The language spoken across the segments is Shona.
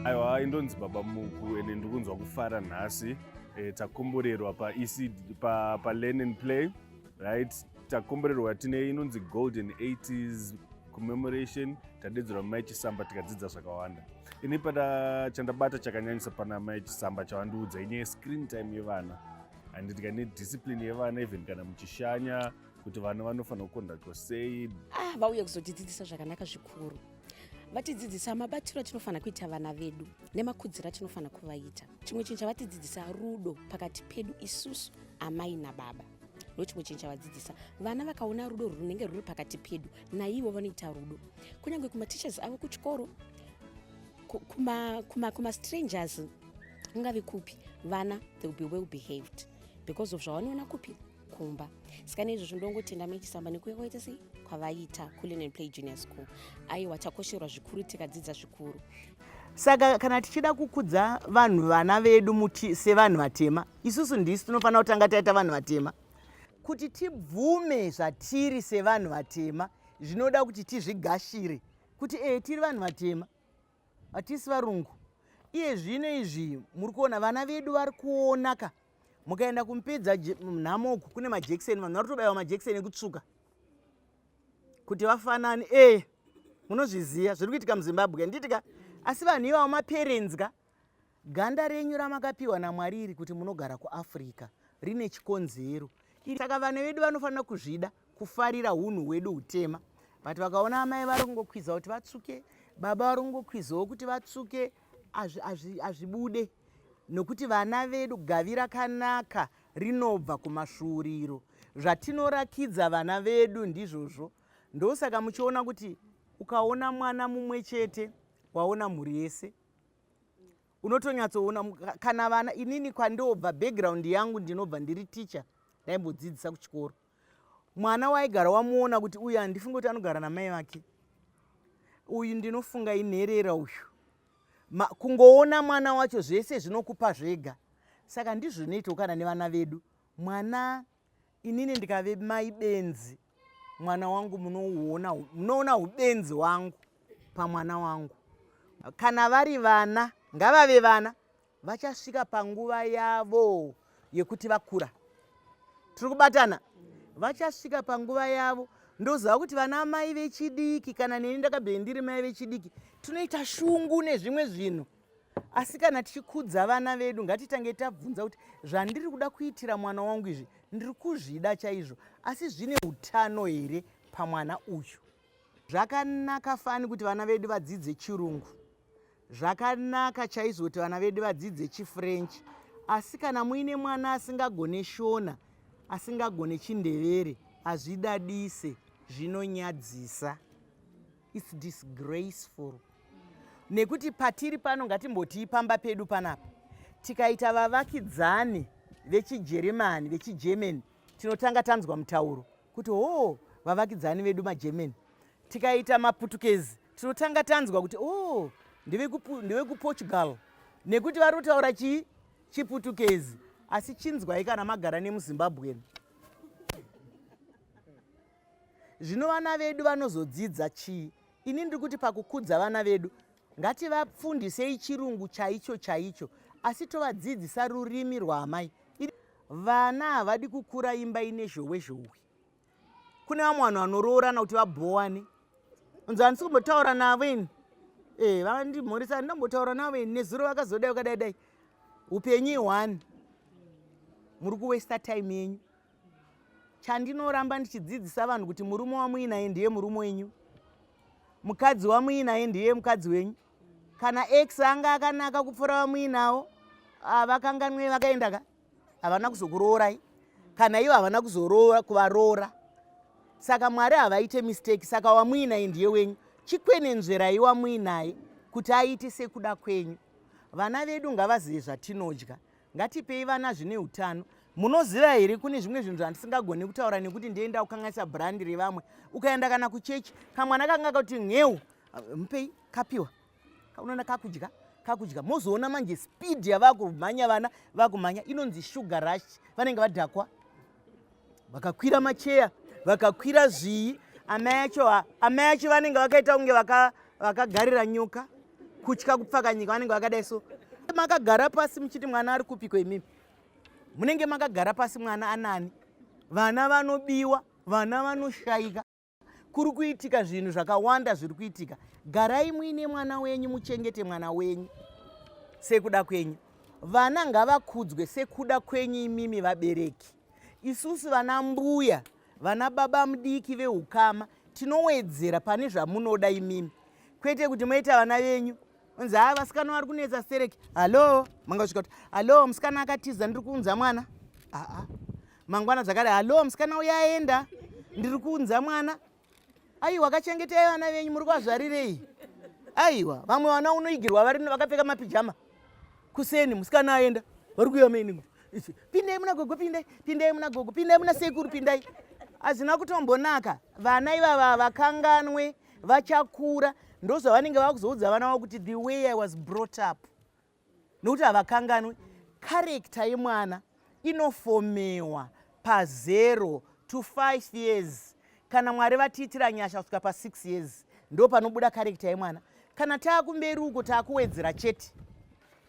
Aiwa, indonzi Baba Muku, ende ndiri kunzwa kufara nhasi. Takomborerwa paECD, pa Learn and Play, right? Takomborerwa, tine inonzi Golden 80s commemoration. Tadedzerwa Mai Chisamba, tikadzidza zvakawanda. Ini pada chandabata chakanyanyisa pana Mai Chisamba chavandiudza inyaya yescreen time yevana, handiti? Nediscipline yevana, even kana muchishanya, kuti vana vanofanira kuconductwa sei. Ah, vauya kuzotidzidzisa zvakanaka zvikuru. Vatidzidzisa mabatiro atinofanira kuita vana vedu nemakudziro atinofanira kuvaita. Chimwe chinhu chavatidzidzisa, rudo pakati pedu isusu amai nababa. Ndo chimwe chinhu chavadzidzisa. Vana vakaona rudo runenge rwuri pakati pedu, naivo vanoita rudo, kunyange kumateachers avo kuchikoro, kumastrangers, kungave kupi, vana, they will be well behaved because of zvavanoona kupi? Kumba. Saka neizvozvo ndongotenda Mai Chisamba nekuuya kwaita sei kwavaita kuLearn and Play Junior School. Aiwa, takosherwa zvikuru, tikadzidza zvikuru. Saka kana tichida kukudza vanhu, vana vedu muti sevanhu vatema, isusu ndisu tinofanira kutanga taita vanhu vatema. Kuti tibvume zvatiri sevanhu vatema, zvinoda kuti tizvigashire kuti ee, tiri vanhu vatema, hatisi varungu. Iye zvino izvi muri kuona vana vedu vari kuona ka. Mukaenda kumupedza nhamo uku kune majekiseni, vanhu vari kutobayiwa majekiseni ekutsvuka kuti vafanane. E, munozviziva zviri kuitika muZimbabwe, handiti ka? Asi vanhu ivavo, maparents ka, ganda renyu ramakapiwa naMwari iri kuti munogara kuAfrica rine chikonzero. Saka vana vedu vanofanira kuzvida, kufarira unhu hwedu hutema. But vakaona amai vari kungokwiza kuti vatsvuke, baba vari kungokwizawo kuti vatsvuke, hazvibude, nokuti vana vedu, gavi rakanaka rinobva kumasvuuriro. Zvatinorakidza vana vedu ndizvozvo. Ndosaka muchiona kuti ukaona mwana mumwe chete, waona mhuri yese. Unotonyatsoona kana vana. Inini kwandobva, background yangu, ndinobva ndiri ticha, ndaimbodzidzisa kuchikoro. Mwana waigara wamuona kuti uyu handifungi kuti anogara namai vake, uyu ndinofunga inherera uyu. Kungoona mwana wacho, zvese zvinokupa zvega. Saka ndizvo zvinoitawo kana nevana vedu. Mwana, inini ndikave mai benzi, mwana wangu munouona, munoona ubenzi wangu pamwana wangu. Kana vari vana, ngavave vana, vachasvika panguva yavo yekuti vakura. Tiri kubatana? Vachasvika panguva yavo. Ndoziva kuti vana mai vechidiki, kana neni ndakabve ndiri mai vechidiki, tinoita shungu nezvimwe zvinhu. Asi kana tichikudza vana vedu, ngatitange tabvunza kuti zvandiri kuda kuitira mwana wangu izvi, ndiri kuzvida chaizvo, asi zvine utano here pamwana uyu? Zvakanaka fani kuti vana vedu vadzidze Chirungu, zvakanaka chaizvo kuti vana vedu vadzidze chiFrench, asi kana muine mwana asingagone Shona, asingagone chiNdevere, hazvidadise, zvinonyadzisa. It's disgraceful, nekuti patiri pano, ngatimbotii pamba pedu panapa, tikaita vavakidzani vechiJeremani, vechiGermany, tinotanga tanzwa mutauro kuti ho, vavakidzani vedu maGermany. Tikaita maPutukezi, tinotanga tanzwa kuti o, oh, ndevekuPortugal, nekuti vari kutaura chii? ChiPutukezi. Asi chinzwai kana magara nemuZimbabweni. Zvino vana vedu vanozodzidza chii? Ini ndiri kuti pakukudza vana vedu, ngativafundisei Chirungu chaicho chaicho, asi tovadzidzisa rurimi rwaamai. Vana havadi kukura imba ine zhowe zhowe. Kune vamwe vanhu vanoroorana kuti vabhowane. Unzi handisi kumbotaura navo ini, e, vandimhorisa, ndindombotaura navo ini, nezuro vakazodai, vakadai dai. Upenyu ihwani, muri kuwesta time yenyu. Chandinoramba ndichidzidzisa vanhu kuti murume wamuinaye ndiye murume wenyu, mukadzi wamuinaye ndiye mukadzi wenyu. Kana ex anga akanaka kupfuura vamuinawo, vakanganwe, vakaenda ka, havana kuzokuroorai, kana ivo havana kuzoroora kuvaroora. Saka Mwari havaite mistake. Saka wamuinaye ndiye wenyu. Chikwenenzverai wamuinaye kuti aite sekuda kwenyu. Vana vedu ngavazive zvatinodya. Ngatipei vana zvine utano. Munoziva here, kune zvimwe zvinhu zvandisingagoni kutaura nekuti ndienda kukanganisa brand revamwe. Ukaenda kana kuchechi, kamwana kanga kuti ngheu, mupei kapiwa, unoona kakudya, kakudya. Mozoona manje speed yavakumhanya vana, vakumhanya, inonzi sugar rush. Vanenge vadhakwa, vakakwira macheya, vakakwira zvii. Amai acho, amai acho vanenge vakaita kunge vakagarira nyoka. Kutya kupfakanyika vanenge vakadai so. Makagara pasi muchiti mwana ari kupiko imimi? Munenge makagara pasi mwana anani? Vana vanobiwa, vana vanoshaika. Kuri kuitika zvinhu zvakawanda zviri kuitika. Garai muine mwana wenyu, muchengete mwana wenyu sekuda kwenyu. Vana ngavakudzwe sekuda kwenyu imimi vabereki. Isusu vana mbuya, vana baba mudiki veukama tinowedzera pane zvamunoda imimi, kwete kuti moita vana venyu unzi haa vasikana vari kunetsa stereki. Hallo, manga usvika kuti hallo, musikana akatiza, ndiri kuunza mwana. Aa, mangwana zvakare, hallo, musikana uya aenda, ndiri kuunza mwana. Aiwa, kachengetai vana venyu, muri kuvazvarirei? Aiwa, vamwe vana unoigirwa vari vakapfeka mapijama kuseni, musikana aenda, vari kuuya maini, pindai muna gogo, pindai, pindai muna gogo, pindai muna sekuru, pindai. Hazvina kutombonaka. Vana ivava vakanganwe vachakura, ndozvavanenge vakuzoudza vana vavo kuti the way I was brought up, nokuti havakanganwe. Character yemwana inofomewa pa0 to 5 years. Kana Mwari vatiitira nyasha kusvika pa6 years, ndo panobuda character yemwana. Kana taakumberi uko, taakuwedzera chete,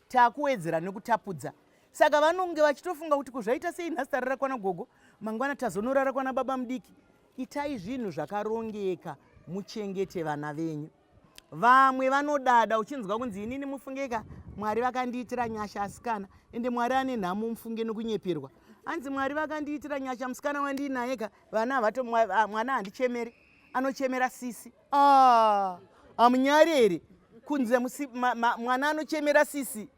taakuwedzera nekutapudza. Saka vanonge vachitofunga kuti kuzvaita sei, nhasi tarara kwana gogo, mangwana tazonorara kwana baba mudiki. Itai zvinhu zvakarongeka, muchengete vana venyu. Vamwe vanodada, uchinzwa kunzi inini mufungeka, Mwari vakandiitira nyasha asikana. Ende Mwari ane nhamo, mufunge nokunyeperwa. Hanzi Mwari vakandiitira nyasha, musikana wandiinayeka, vana havato, mwana handichemeri, anochemera sisi. Ah, hamunyari here kunze mwana anochemera sisi,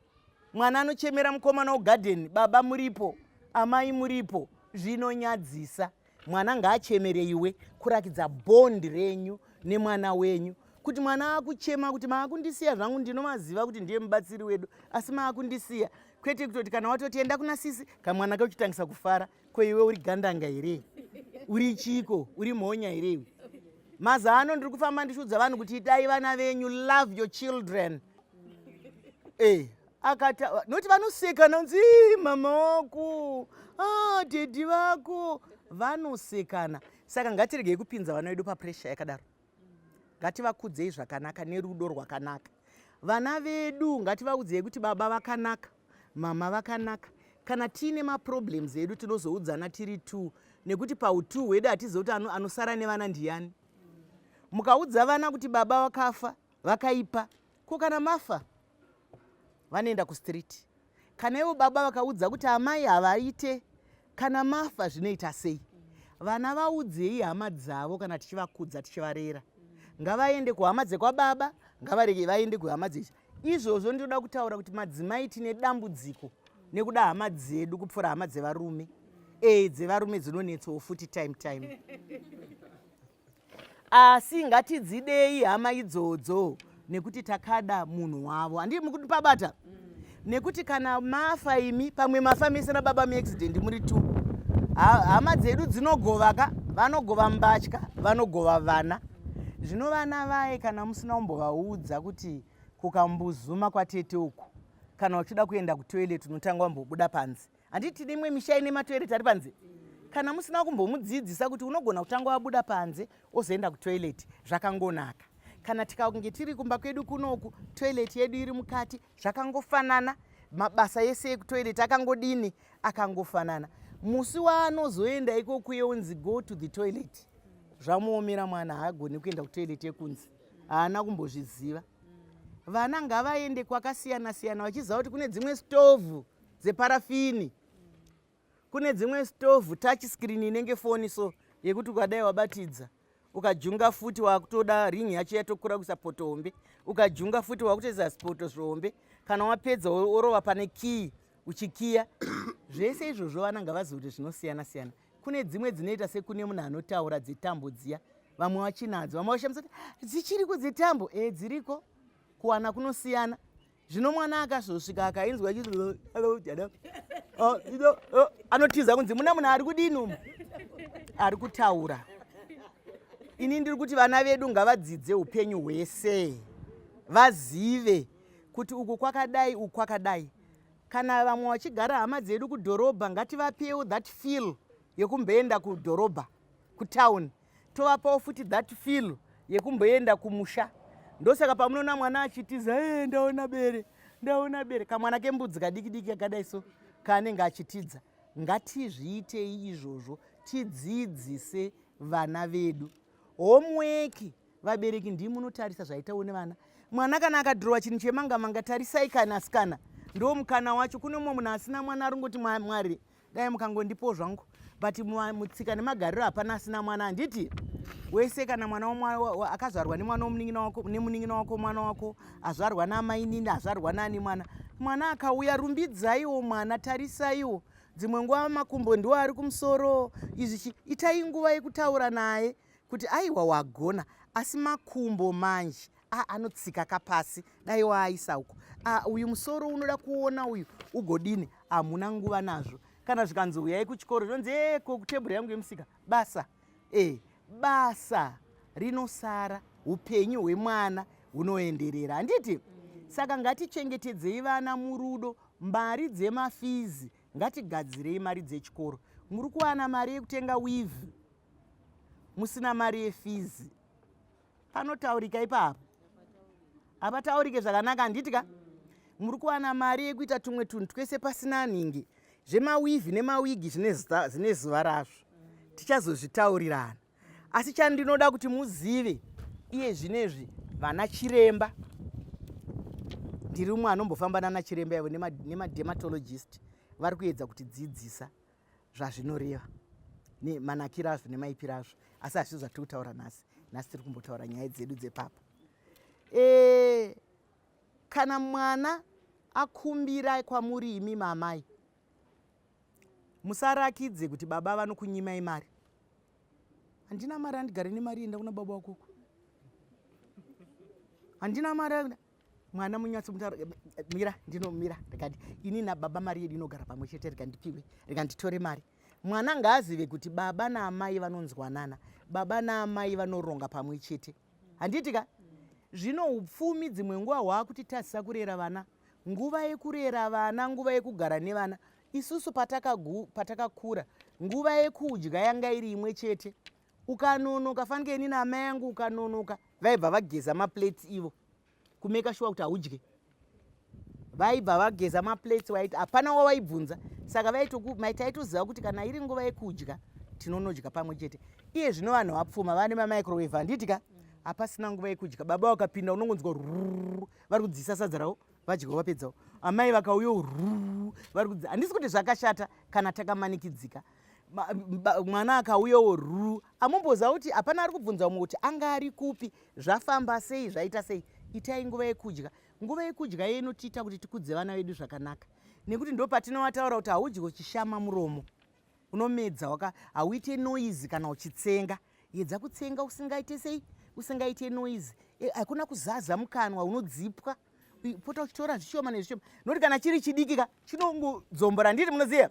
mwana anochemera mukomana wegadheni, baba muripo, amai muripo? Zvinonyadzisa. Mwana ngaachemere iwe, kurakidza bond renyu nemwana wenyu. Kuti mwana akuchema kuti maakundisiya zvangu, ndinomaziva kuti ndiye mubatsiri wedu, asi maakundisiya. Kwete kutoti kana watoti enda kuna sisi, kamwana kachitangisa kufara. Ko iwe uri gandanga here? Uri chiko? Uri mhonya here iwe? Mazano ndiri kufamba ndichiudza vanhu kuti idai vana venyu, love your children. Akati noti vanosekana, unzi mama wako, ah, daddy vako, vanosekana. Saka ngatiregei kupinza vana vedu papressure yakadaro. Ngativakudzei zvakanaka nerudo rwakanaka vana vedu. Ngativaudzei kuti baba vakanaka, mama vakanaka. Kana tiine maproblems edu, tinozoudzana tiri two, nekuti pautu hwedu hatizivi kuti anosara nevana ndiani. Mukaudza vana kuti baba vakafa, vakaipa, ko kana mafa vanoenda kustreet? Kana ivo baba vakaudza kuti amai havaite, kana mafa zvinoita sei? Vana vaudzei hama dzavo. Kana tichivakudza, tichivarera, ngavaende kuhama dzekwababa, ngavarege vaende kuhama dzechi. Izvozvo ndinoda kutaura kuti madzimai tine dambudziko nekuda hama dzedu kupfuura hama dzevarume. Dzevarume dzinonetsawo futi time time, asi ngatidzidei hama idzodzo nekuti takada munhu wavo. Handii mukutipabata? Nekuti kana mafa imi, pamwe mafa mese nababa muaccident muri two, hama dzedu dzinogova ka, vanogova mbatya, vanogova vana. Zvino vana vaye, kana musina kumbovaudza kuti kukambuzuma kwatete uku, kana uchida kuenda kutoilet unotanga wambobuda panze, handiti tine imwe misha ine matoilet ari panze? Kana musina kumbomudzidzisa kuti unogona kutanga wabuda panze ozoenda kutoilet, zvakangonaka. Kana tikange tiri kumba kwedu kunoku, toilet yedu iri mukati, zvakangofanana. Mabasa ese ekutoilet akangodini? Akangofanana. Musi waanozoenda ikokuye unzi go to the toilet, zvamuomera. Mwana haagoni kuenda kutoilet yekunze, haana kumbozviziva. Vana ngavaende kwakasiyana siyana, vachiziva kuti kune dzimwe stovhu dzeparafini, kune dzimwe stovhu touch screen inenge foni so, yekuti ukadai wabatidza, ukajunga futi wakutoda ring yacho yatokura kuisa poto hombe, ukajunga futi wakutoisa poto zvihombe. Kana wapedza worova pane kii uchikiya. Zvese izvozvo vana ngavazive kuti zvinosiyana siyana. Kune dzimwe dzinoita sekune munhu anotaura, dzetambo dziya, vamwe vachinadzo, vamwe vashamisa kuti dzichiriko dzetambo. Dziriko, kuwana kunosiyana. Zvino mwana akazosvika akainzwa, anotiza kunzi muna munhu ari kudini umu, ari kutaura. Ini ndiri kuti vana vedu ngavadzidze upenyu hwese, vazive kuti uku kwakadai, uku kwakadai. Kana vamwe vachigara hama dzedu kudhorobha, ngativapewo that feel yekumboenda kudhorobha, kutown. Tovapawo futi that feel yekumboenda kumusha. Ndosaka pamunoona mwana achitiza, e ndaona bere, ndaona bere, kamwana kembudzi kadiki diki kakadai so kaanenge achitidza. Ngatizviitei izvozvo, tidzidzise vana vedu. Homework, vabereki ndimi munotarisa zvaitawo nevana. Mwana kana akadhirowa chinhu chemanga manga, tarisai kana asikana, ndo mukana wacho. Kune mumwe munhu asina mwana ari ngoti Mwari dai mukangondipowo zvangu, but mutsika nemagariro hapana asina mwana, handiti? Wese kana mwana akazvarwa nemwana womunin'ina wako, nemunin'ina wako, mwana wako azvarwa namainini, azvarwa nani, mwana mwana akauya, rumbidzaiwo mwana, tarisaiwo. Dzimwe nguva makumbo ndiwo ari kumusoro izvi, itai nguva yekutaura naye kuti aiwa wagona, asi makumbo manje anotsika kapasi, dai waaisa uko, uyu musoro unoda kuona uyu ugodini. Hamuna nguva nazvo. Kana zvikanzi uyai kuchikoro, zvonzi eko kutebhuru yangu yemusika, basa basa rinosara, upenyu hwemwana hunoenderera, handiti? Saka ngatichengetedzei vana murudo. Mari dzemafees, ngatigadzirei mari dzechikoro. Muri kuwana mari yekutenga weave musina mari yefees, panotaurika ipapo? Hapataurike zvakanaka, handiti ka? Muri kuwana mari yekuita tumwe tunhu twese pasina nhingi. Zvemaweave nemawigi zvine zuva razvo, tichazozvitaurirana. Asi chandinoda kuti muzive iye zvinezvi, vana chiremba, ndiri umwe anombofamba nana chiremba yavo nemadermatologist, vari kuedza kutidzidzisa zvazvinoreva nemanakiro azvo nemaipiro azvo, asi hazvisi zvatiri kutaura nhasi. Nhasi tiri kumbotaura nyaya dzedu dzepapa. Kana mwana akumbira kwamuri imi mamai, musarakidze kuti baba vanokunyimai mari. Handina mari, handigare nemari, enda kuna baba wakoko, handina mari. Mwana munyatso mira, ndinomira ndikati ini nababa mari yedu inogara pamwe chete, rikandipiwe, rikanditore mari. Mwana ngaazive kuti baba naamai vanonzwanana, baba naamai vanoronga pamwe chete, handiti ka? Zvino upfumi dzimwe nguva hwaakutitadzisa kurera vana, nguva yekurera vana, nguva yekugara nevana. Isusu patakakura, nguva yekudya yanga iri imwe chete. Ukanonoka, fanike ini naamai yangu, ukanonoka vaibva vageza maplates ivo, kumake sure kuti haudye. Vaibva vageza maplates, waiti hapana wawaibvunza. Saka taitoziva kuti kana iri nguva yekudya tinonodya pamwe chete. Iye zvino vanhu vapfuma, vane mamicrowave, handiti ka? Hapasina nguva yekudya. Baba vakapinda, unongonzwa rururu, vari kudzisa sadza ravo, vadya vapedzawo. Amai vakauyawo, rururu, vari kudzisa. Handisi kuti zvakashata kana takamanikidzika. Mwana akauyawo, ruru, amumboziva kuti hapana ari kubvunza umwe kuti anga ari kupi, zvafamba sei, zvaita sei. Itai nguva yekudya. Nguva yekudya iyo inotiita kuti tikudze vana vedu zvakanaka, nekuti ndo patinovataura kuti haudyi uchishama muromo, unomedza waka, hauite noise kana uchitsenga. Yedza kutsenga usingaite sei, usingaite noise. Hakuna kuzaza mukanwa, unodzipwa. Pota uchitora zvishoma nezvishoma, nokuti kana chiri chidiki ka chinongodzombora, nditi munoziva?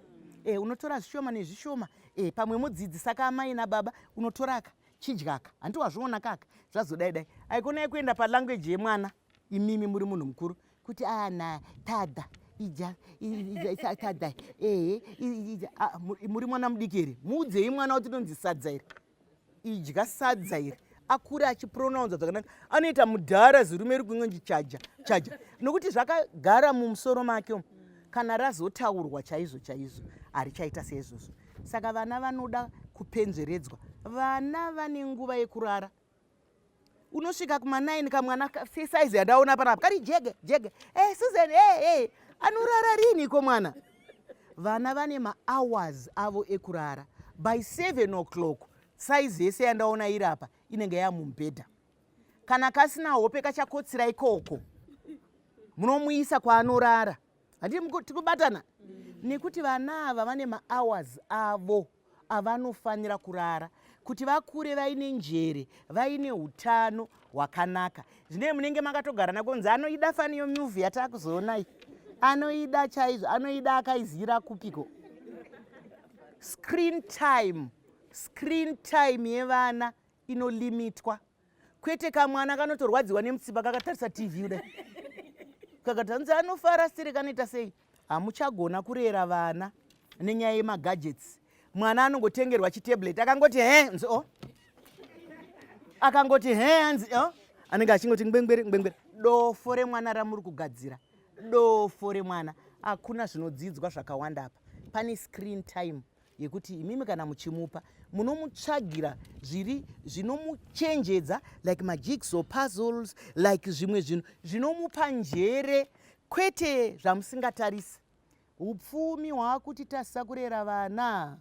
Unotora zvishoma nezvishoma. Pamwe mudzidzisa kaamai nababa, unotoraka chidyaka, handi wazviona kaka zvazodai dai. Aikonai kuenda palanguage yemwana, imimi muri munhu mukuru, kuti ana tada ija ija tada, ehe, ija. Muri mwana mudiki here? Muudzei mwana kuti inonzi sadza iri, idya sadza iri, akure achipronounza zvakanaka. Anoita mudhara zirume ri kungonzi chaja chaja, nokuti zvakagara mumusoro make umu. Kana razotaurwa chaizvo chaizvo harichaita seizvozvo. Saka vana vanoda kupenzveredzwa. Vana vane nguva yekurara. Unosvika kuma9, kamwana sesaizi yandaona panapa kari jege jege, hey, Susan, hey, hey. Anorara riniko mwana? Vana vane mahours avo ekurara. By 7 o'clock saizi yese yandaona iri apa inenge yamumubhedha. Kana kasina hope kachakotsira ikoko, munomuisa kwaanorara. Handii tikubatana? Nekuti vana ava vane mahours avo avanofanira kurara kuti vakure vaine njere, vaine utano hwakanaka. Zvinee munenge makatogara nakonzi anoida faniyo movie yatakuzoonai, anoida chaizvo, anoida akaizira kupiko. Screen time, screen time yevana inolimitwa, kwete kamwana kanotorwadziwa nemutsipa kakatarisa TV kudai, kakatanzi anofara siri kanoita sei. Hamuchagona kurera vana nenyaya yemagadgets. Mwana anongotengerwa chitablet, akangoti he nzi o, akangoti he anzi o. Anenge achingoti ngwengwere ngwengwere. Dofo remwana ramuri kugadzira, dofo remwana. Hakuna zvinodzidzwa zvakawanda apa. Pane screen time yekuti imimi kana muchimupa munomutsvagira zviri zvinomuchenjedza, like majigsaw puzzles, like zvimwe zvinhu zvinomupa njere, kwete zvamusingatarisi. Upfumi hwaakuti tasa kurera vana.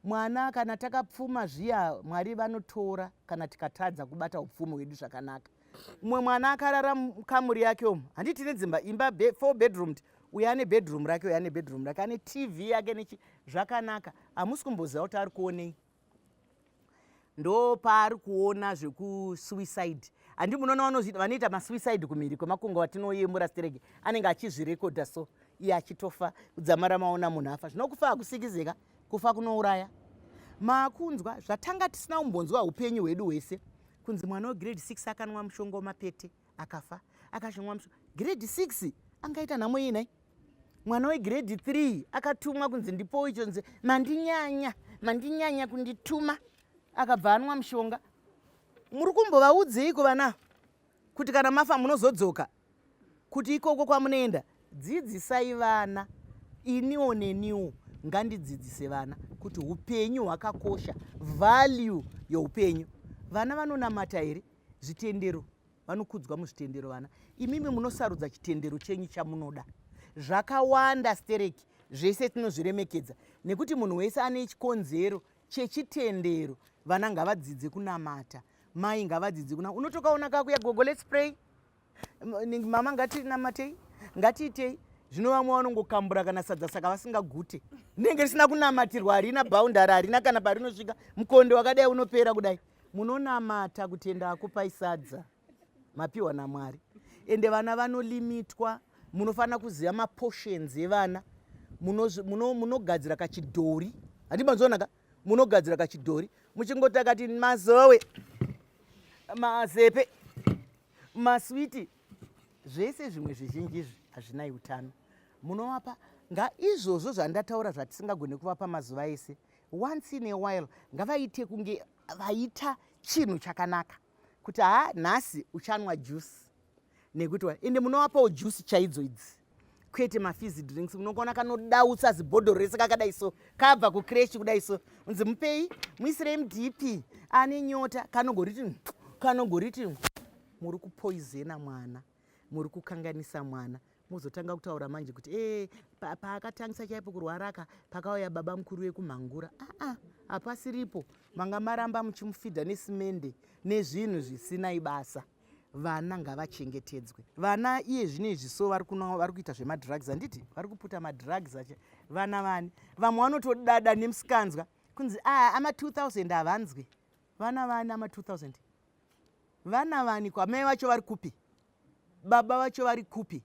Mwana kana takapfuma zviya, Mwari vanotora kana tikatadza kubata upfumi hwedu zvakanaka. Mumwe mwana akarara mukamuri yake umu, handiti tine dzimba imba four bedroom, uyo ane bedroom rake, uyo ane bedroom rake, ane TV yake nechi zvakanaka. Hamusi kumboziva kuti ari kuonei. Ndo paari kuona zvekusuicide. Handi munoona vanoita masuicide kumhiri kwemakongo vatinoyemura sterege, anenge achizvirekodha so iye achitofa kudzamara maona munhu afa. Zvino kufa hakusikizeka, kufa kunouraya. Maakunzwa zvatanga tisina kumbonzwa upenyu hwedu hwese, kunzi mwana wegrade 6 akanwa mushonga wemapete akafa, akashonwa mushonga grade 6 angaita nhamo iyi nhai. Mwana wegrade 3 akatumwa kunzi ndipowo icho, nzi mandinyanya, mandinyanya kundituma, akabva anwa mushonga. Muri kumbovaudzei vana kuti kana mafa munozodzoka, kuti ikoko kwamunoenda? Dzidzisai vana. Iniwo neniwo ngandidzidzise vana kuti upenyu hwakakosha, value youpenyu. Vana vanonamata here? Zvitendero, vanokudzwa muzvitendero vana. Imimi munosarudza chitendero chenyu chamunoda. Zvakawanda stereki, zvese tinozviremekedza nekuti munhu wese ane chikonzero chechitendero. Vana ngavadzidze kunamata, mai ngavadzidze kuna unotokaona kakuya, "Gogo, let's pray. Mama, ngatinamatei, ngatiitei." Zvino vamwe vanongokambura kana sadza, saka vasingagute. Rinenge risina kunamatirwa, harina boundary, harina kana parinosvika. Mukonde wakadai unopera kudai. Munonamata kutenda akupai sadza mapiwa naMwari. Ende vana vanolimitwa, munofanira kuziva maportions evana. Munogadzira kachidhori, handi manzonaka? Munogadzira kachidhori muchingoti akati mazowe, mazepe, maswiti, zvese zvimwe zvizhinji izvi hazvinai utano. Munovapa ngaizvozvo zvandataura zvatisingagone kuvapa mazuva ese. Once in a while ngavaite kunge vaita chinhu chakanaka, kuti ha, nhasi uchanwa juice nekuti ende munovapawo juice chaidzo idzi, kwete mafizzy drinks. Munokuona kanodautsa zibhodhoro rese kakadai so, kabva kucreche kudai so, unzi mupei, muisirei muDP, ane nyota. Kanogoriti kanogoriti. Muri kupoizena mwana, muri kukanganisa mwana. Muzotanga kutaura manje kuti e paakatangisa chaipo kurwaraka pakauya baba mukuru vekumhangura. Aa, hapasiripo. Manga maramba muchimufidha nesimende nezvinhu zvisina ibasa. Vana ngavachengetedzwe. Vana iye zvino izvi so vari kuita zvemadrugs, handiti? Vari kuputa madrugs acho vana vani. Vamwe vanotodada nemusikanzwa kunzi a ama 2000 havanzwi. Vana vani ama 2000? Vana vani? Kwamai vacho vari kupi? Baba vacho vari kupi?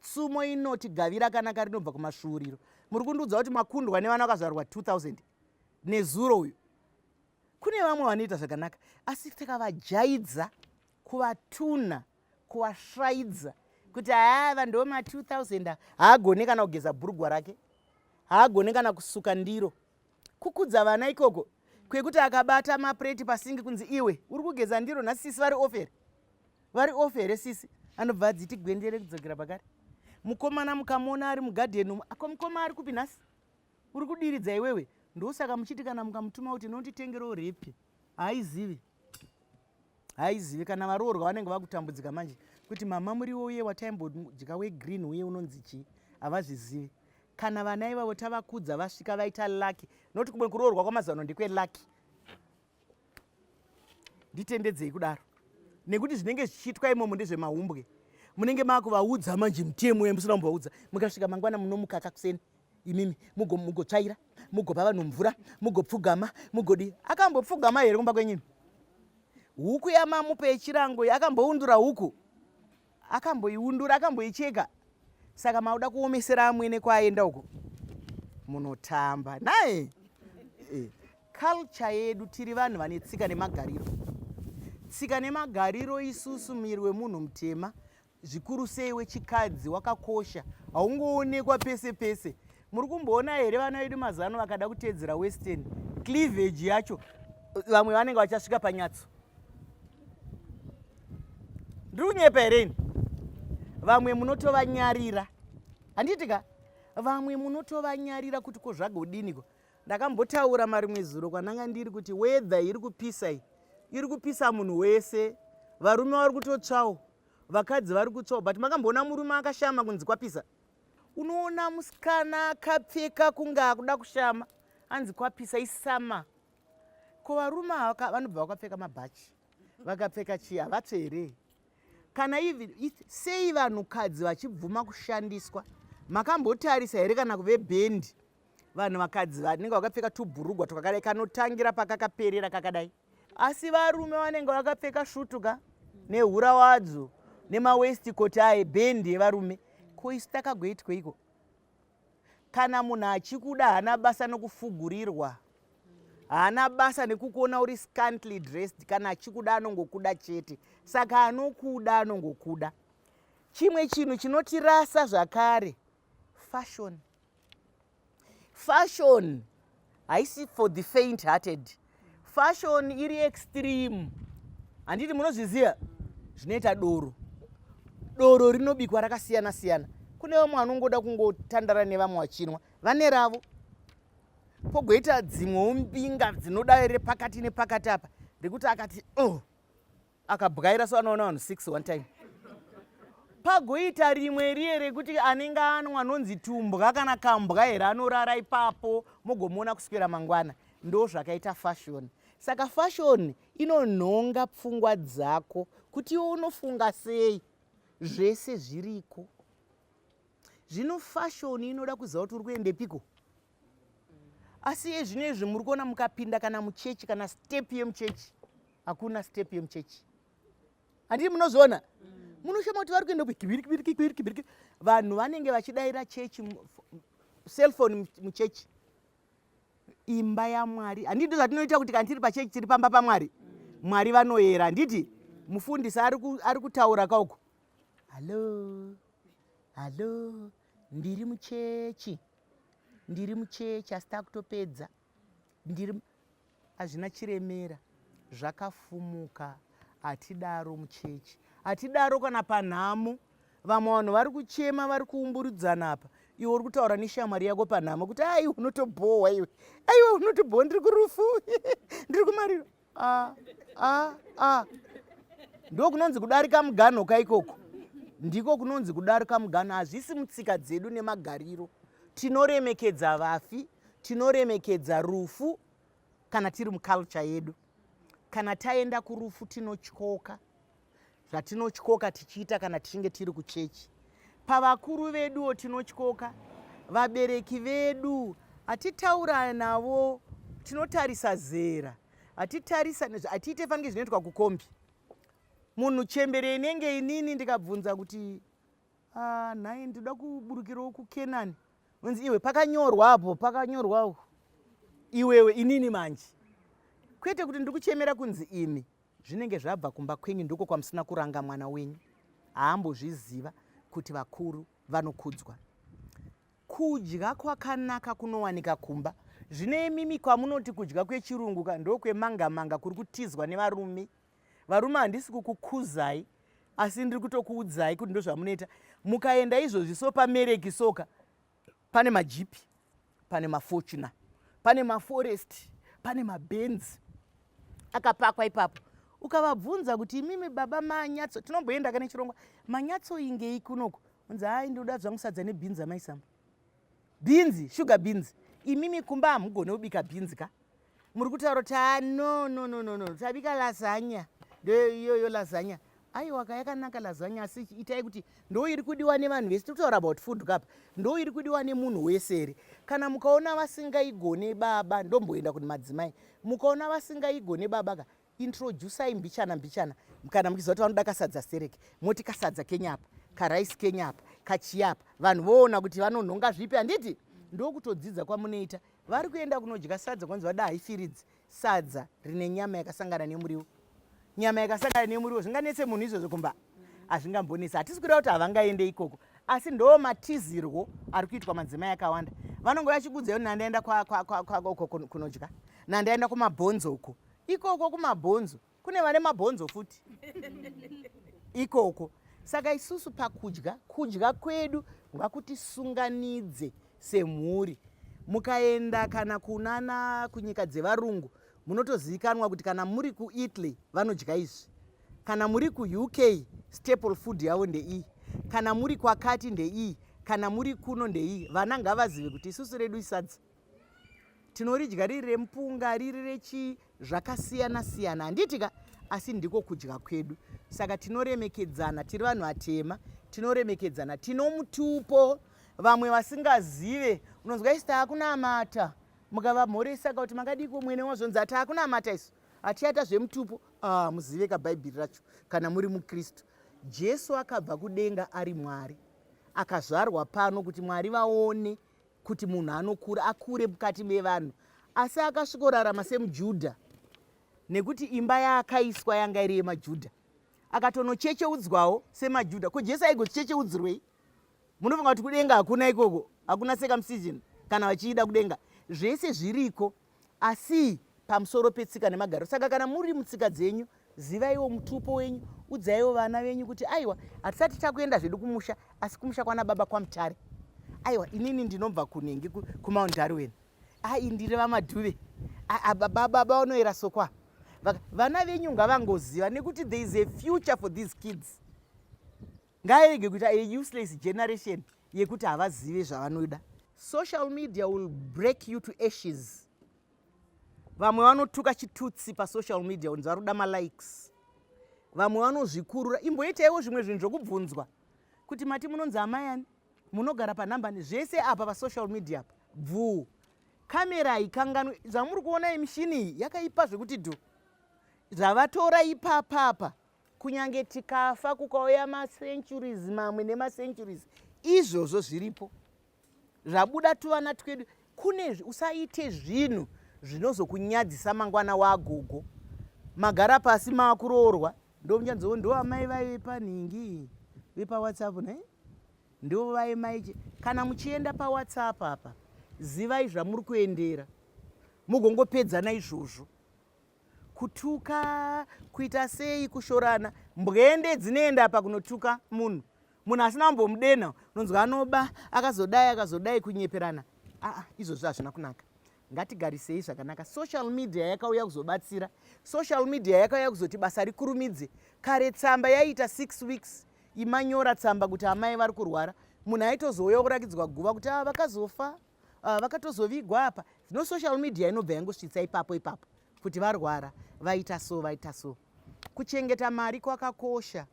Tsumo inoti gavi rakanaka rinobva kumasvuuriro. Muri kundiudza kuti makundwa nevana vakazvarwa 2000 nezuro uyu? Kune vamwe vanoita zvakanaka, asi takavajaidza kuvatuna, kuvasvaidza kuti ava ndo ma2000. Haagone kana kugeza bhurugwa rake, haagone kana kusuka ndiro. Kukudza vana ikoko kwekuti akabata mapureti pasingi, kunzi iwe uri kugeza ndiro nhasi, sisi vari off here? Vari off here sisi? Anobva adziti gwendere kudzokera pakare. Mukomana mukamuona ari mugadheni umu, ako mukoma ari kupi nhasi? Uri kudiridza iwewe. Ndosaka muchiti kana mukamutuma kuti nonditengerewo repi, haizivi, haizivi. Kana varoorwa vanenge vakutambudzika manje kuti mama, muriwo uye wataimbodya wegreen uye unonzi chii? Havazvizivi. Kana vana ivavo tavakudza, vasvika vaita lucky, noti kumwe kuroorwa kwamazano ndekwelucky, nditendedzei kudaro, nekuti zvinenge zvichiitwa imomo ndezvemahumbwe. Munenge maakuvaudza manje mutemo yamusina kumbovaudza. Mukasvika mangwana munomukaka kuseni imimi, mugotsvaira, mugopa vanhu mvura, mugopfugama, mugodi. Akambopfugama here kumba kwenyini? Huku yamamupa yechirango akamboundura huku? Akamboiundura? Akamboicheka? Saka mauda kuomesera amwene kwaenda uko, munotamba naye. Culture yedu, tiri vanhu vane tsika nemagariro. Tsika nemagariro isusu, muviri wemunhu mutema, zvikuru sei wechikadzi, wakakosha, haungoonekwa pese pese. Muri kumboona here vana vedu mazano vakada kuteedzera western cleavage yacho? Vamwe vanenge vachasvika panyatso. Ndiri kunyepa here ini? Vamwe munotovanyarira, handiti ka? Vamwe munotovanyarira kuti ko zvagodiniko. Ndakambotaura marimwe zuro kwandanga ndiri kuti weather iri kupisa iyi, iri kupisa munhu wese. Varume vari kutotsvawo, vakadzi vari kutsvawo, but makamboona murume akashama kunzi kwapisa? Unoona musikana akapfeka kunge akuda kushama, anzi kwapisa, isama. Ko varume ava vanobva vakapfeka mabhachi, vakapfeka chii, havatsve here? Kana ivi sei vanhukadzi vachibvuma kushandiswa? Makambotarisa here kana kuve bhendi, vanhu vakadzi vanenge vakapfeka tubhurugwa twakadai kanotangira pakakaperera kakadai, asi varume vanenge vakapfeka svutuka nehura wadzo nemawaistcoat aye, bhendi yevarume. Ko isu takagoitweiko? Kana munhu achikuda haana basa nokufugurirwa, haana basa nekukuona uri scantly dressed. Kana achikuda anongokuda chete. Saka anokuda anongokuda. Chimwe chinhu chinotirasa zvakare, fashion. Fashion haisi for the faint hearted. Fashion iri extreme, handiti munozviziva zvinoita doro? Doro rinobikwa rakasiyana siyana. Kune vamwe vanongoda kungotandara nevamwe vachinwa, vane ravo. Pogoita dzimwewo mbinga dzinoda repakati nepakati apa, rekuti akati oh, akabwaira so anoona vanhu 6 one time. Pagoita rimwe riye rekuti anenge anwa anonzi tumbwa kana kambwa here, anorara ipapo, mogomuona kuswera mangwana. Ndo zvakaita fashion. Saka fashion inonhonga pfungwa dzako kuti iwe unofunga sei. Zvese zviriko zvino. Fashion inoda kuziva kuti uri kuendepiko. Asi iye zvino izvi muri kuona mukapinda kana muchechi, kana step yemuchechi hakuna. Step yemuchechi, handii munozviona? Munoshama kuti vari kuenda kibiri. Vanhu vanenge vachidayira chechi cellphone muchechi, imba yaMwari. Handiti zvatinoita kuti kana tiri pachechi tiri pamba paMwari? Mwari vanoyera, handiti? Mufundisi ari kutaura kauko, "Hallo, hallo, ndiri muchechi, ndiri muchechi," asi takutopedza ndiri. Hazvina chiremera, zvakafumuka. Hatidaro muchechi, hatidaro kana panhamo. Vamwe vanhu vari kuchema, vari kuumburudzana apa, iwe uri kutaura neshamwari yako panhamo kuti, "Aiwe, unotobhohwa iwe, aiwe, unotobhohwa, ndiri kurufu, ndiri kumariro." A a a, ndo kunonzi kudarika muganho kaikoko, ndiko kunonzi kudarika muganho. Hazvisi mutsika dzedu nemagariro. Tinoremekedza vafi, tinoremekedza rufu kana tiri muculture yedu. Kana taenda kurufu tinotyoka zvatinotyoka tichiita kana tichinge tiri kuchechi. Pavakuru veduwo tinotyoka, vabereki vedu hatitaura navo, tinotarisa zera, hatitarisa, hatiite fanike zvinoitwa kukombi. Munhu chembere inenge inini, ndikabvunza kuti, "Ah, nhai, ndoda kuburukirawo kuKenani," unzi, "Iwe, pakanyorwa apo, pakanyorwa iwewe." Inini manje kwete kuti ndiri kuchemera kunzi imi. Zvinenge zvabva kumba kwenyu, ndiko kwamusina kuranga mwana wenyu. Haambozviziva kuti vakuru vanokudzwa. Kudya kwakanaka kunowanika kumba. Zvino imimi kwamunoti kudya kwechirungu ka, ndokwemanga manga kuri kutizwa nevarume. Varume, handisi kukukuzai, asi ndiri kutokuudzai kuti ndozvamunoita. Mukaenda izvozvi so paMereki soka, pane maJeep, pane maFortuner, pane maForest, pane maBenz akapakwa ipapo. Ukavabvunza kuti, "Imimi baba manyatso," tinomboenda kane chirongwa, "manyatsoingei kunoko?" Unzi, "Hai, ndinoda zvangu sadza nebhinzi amaisamba, bhinzi, sugar beans." Imimi kumba hamugone kubika bhinzi ka. Muri kutaura kuti, "Ah, no, no, no, no, no, tabika lasagna." Ndo iyoyo lasagna. Aiwa ka, yakanaka lasagna, asi itai kuti ndo iri kudiwa nevanhu vese. Tiri kutaura about food kapa. Ndo iri kudiwa nemunhu wese here? Kana mukaona vasingaigone baba, ndomboenda kuti madzimai, mukaona vasingaigone baba ka, introducai mbichana mbichana. Kana muchiziva kuti vanoda kasadza stereke, moti kasadza kenya apa, karaisi kenya apa, kachiya apa, vanhu voona kuti vanonhonga zvipi, handiti? Ndokutodzidza kwamunoita. Vari kuenda kunodya sadza, kwanzi vada haifiridzi, sadza rine nyama yakasangana nemuriwo. Nyama yakasangana nemuriwo zvinganetse munhu izvozvo kumba? Hazvingambonetsa. Hatisi kureva kuti havangaende ikoko, asi ndo matizirwo ari kuitwa madzimai akawanda. Vanonge vachikudzai kuti, "Nandaenda uko kunodya, nandaenda kumabhonzo uko." Ikoko kumabhonzo kune vane mabhonzo futi. Ikoko. Saka isusu pakudya, kudya kwedu ngakutisunganidze semhuri. Mukaenda kana kunana kunyika dzevarungu munotozivikanwa kuti kana muri kuItaly vanodya izvi, kana muri kuUK staple food yavo ndeiyi, kana muri kwakati ndeiyi, kana muri kuno ndeiyi. Vana ngavazive kuti isusu redu isadza tinoridya riri remupunga, riri rechii, zvakasiyana siyana, handiti ka? Asi ndiko kudya kwedu. Saka tinoremekedzana, tiri vanhu vatema, tinoremekedzana, tinomutupo. Vamwe vasingazive unonzwa isi taakunamata, mukavamhoresa ka kuti makadiko mwene wazvonzi ati taakunamata isu hatiata zvemutupo. Ah, muzive kabhaibheri racho kana muri mukristu. Jesu akabva kudenga ari Mwari, akazvarwa pano kuti Mwari vaone kuti munhu anokura akure mukati mevanhu, asi akasvikorarama semujudha nekuti imba yaakaiswa yanga iri yemajudha, akatonochecheudzwawo semajudha. Ko Jesu aigochecheudzirwei? Munofunga kuti kudenga hakuna ikoko, hakuna circumcision kana vachiida kudenga? Zvese zviriko, asi pamusoro petsika nemagariro. Saka kana muri mutsika dzenyu, zivaiwo mutupo wenyu, udzaiwo vana venyu kuti aiwa, hatisati takuenda zvedu kumusha, asi kumusha kwana baba kwaMutare. Aiwa, inini ndinobva kunenge kuMount Darwin, ai ndiri vaMadhuve, baba vanoera sokwa. Vana venyu ngavangoziva nekuti there is a future for these kids. Ngairege kuita a useless generation yekuti havazive zvavanoda. Social media will break you to ashes. Vamwe vanotuka chitutsi pasocial media kunzi vari kuda malikes, vamwe vanozvikurura. Imboitaiwo zvimwe zvinhu zvokubvunzwa kuti mati munonzi amai ani, munogara panhamba, zvese apa pasocial media apa bvuu. Kamera haikanganwi zvamuri kuona, imishini iyi yakaipa zvekuti dhu zvavatora ipapapa. Kunyange tikafa kukauya macenturies mamwe nemacenturies, izvozvo zviripo zvabuda tuvana twedu kune. Usaite zvinhu zvinozokunyadzisa mangwana wagogo magara pasi maakuroorwa, ndomuchanziwo ndo amai vaive panhingi vepaWhatsApp ne ndo vai maiche. Kana muchienda paWhatsApp apa, zivai zvamuri kuendera, mugongopedzana izvozvo. Kutuka, kuita sei, kushorana, mbwende dzinoenda apa kunotuka munhu, munhu asina kumbomudena, unonzwa anoba, akazodai, akazodai, kunyeperana. Aa, izvozvo hazvina kunaka. Ngatigarisei zvakanaka. Social media yakauya kuzobatsira, social media yakauya kuzoti basa rikurumidze. Kare tsamba yaiita 6 weeks imanyora tsamba kuti amai vari kurwara, munhu aitozouya kurakidzwa guva kuti a vakazofa, vakatozovigwa apa. Zvino social media inobva yangosvitsa ipapo ipapo kuti varwara, vaita so, vaita so. Kuchengeta mari kwakakosha.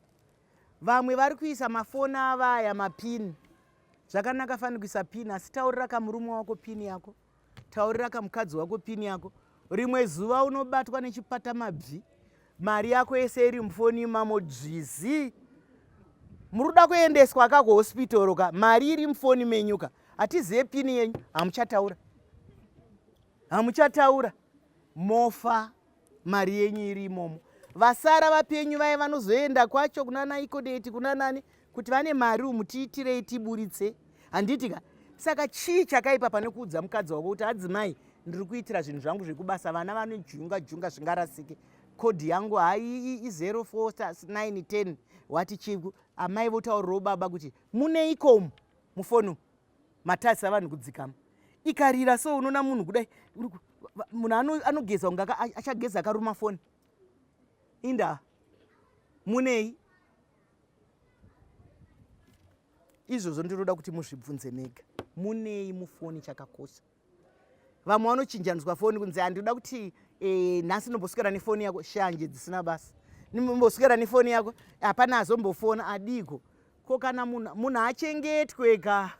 Vamwe vari kuisa mafoni avaya mapini. Zvakanaka fani kuisa pini, asi taurira kamurume wako pini yako, taurira kamukadzi wako pini yako. Rimwe zuva unobatwa nechipata mabvi, mari yako yese iri mufoni imamo, dzvizi. Muri kuda kuendeswa ka kuhospitoro ka, mari iri mufoni menyu ka, hatizive pini yenyu, hamuchataura, hamuchataura, mofa mari yenyu iri imomo. Vasara vapenyu vaya vanozoenda kwacho kunana Ikodeti, kuna nani, kuti vane mari umu, tiitirei tiburitse, handiti ka? Saka chii chakaipa pane kuudza mukadzi wako kuti adzimai, ndiri kuitira zvinhu zvangu zvekubasa, vana vanojunga junga zvingarasike, kodhi yangu hai i04 9 10 wati chiku. Amai votaurirawo baba kuti mune ikomu mufoni matarisa vanhu kudzikama. Ikarira so unoona munhu kudai, munhu anogeza kunge achageza akaruma foni. Inda munei izvozvo? Ndinoda kuti muzvibvunze mega, munei mufoni chakakosha? Vamwe vanochinjaniswa foni kunzi handinoda kuti nhasi ndomboswera nefoni yako, shanje dzisina basa, nimboswera nefoni yako, hapana azombofona adiko. Ko kana munhu achengetwe ka,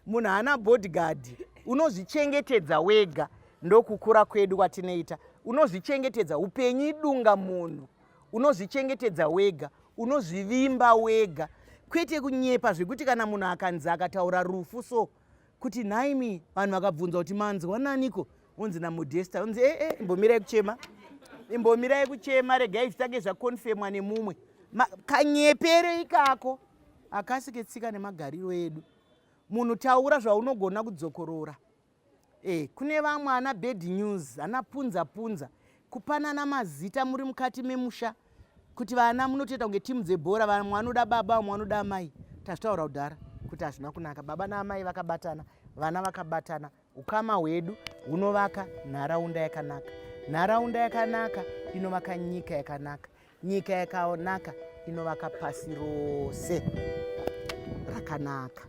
munhu haana bodyguard, unozvichengetedza wega. Ndokukura kwedu kwatinoita, unozvichengetedza. Upenyu idunga munhu, unozvichengetedza wega, unozvivimba wega, kwete kunyepa zvekuti kana munhu akanzi akataura rufu so kuti nhaimi, vanhu vakabvunza kuti manzwa naniko, unzi naModesta, unzi ee e, imbomirai kuchema, imbomirai kuchema, regai zvitange zvakonfemwa nemumwe. Kanyepere ikako akasi ketsika nemagariro edu. Munhu taura zvaunogona kudzokorora. Kune vamwe ana bad news, ana punza punza, kupanana mazita muri mukati memusha. Kuti vana munotoita kunge timu dzebhora, vamwe vanoda baba, vamwe vanoda amai. Tazvitaura kudhara kuti hazvina kunaka. Baba naamai vakabatana, vana vakabatana, ukama hwedu hunovaka nharaunda yakanaka. Nharaunda yakanaka inovaka nyika yakanaka. Nyika yakanaka inovaka pasi rose rakanaka.